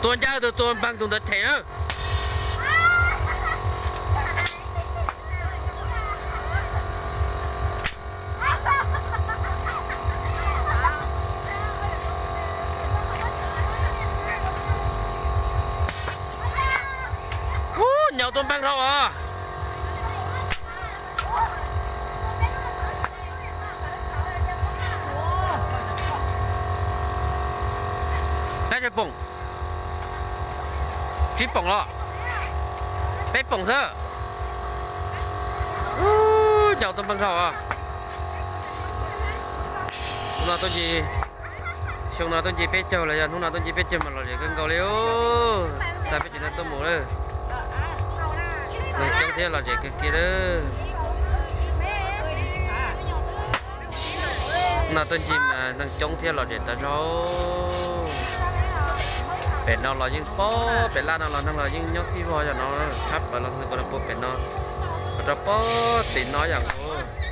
Tua ncaj tus tua npleeg tus ntawd them na. Ub, nyaum tus npleeg dhau os. Tab sis poom, tsib poom los, peb poom xwb. Nyaum tus npleeg dhau os. Hnub no tuaj ncig, xyoo no tuaj ncig peb caug los yog hnub no tuaj ncig peb caug mas lom zem kawg nkaus li. Tag peb tsev neeg tuaj mus lawm, neeg coob thiab lom zem kawg kiag lawm. No tuaj ncig mas neeg coob thiab lom zem tas zog. Pem no los yeej pob, pem laj no los neeg los yeej nyob xib vog yog no, tshab plaws los puag pem no, los rau pob tim no yam nkaus.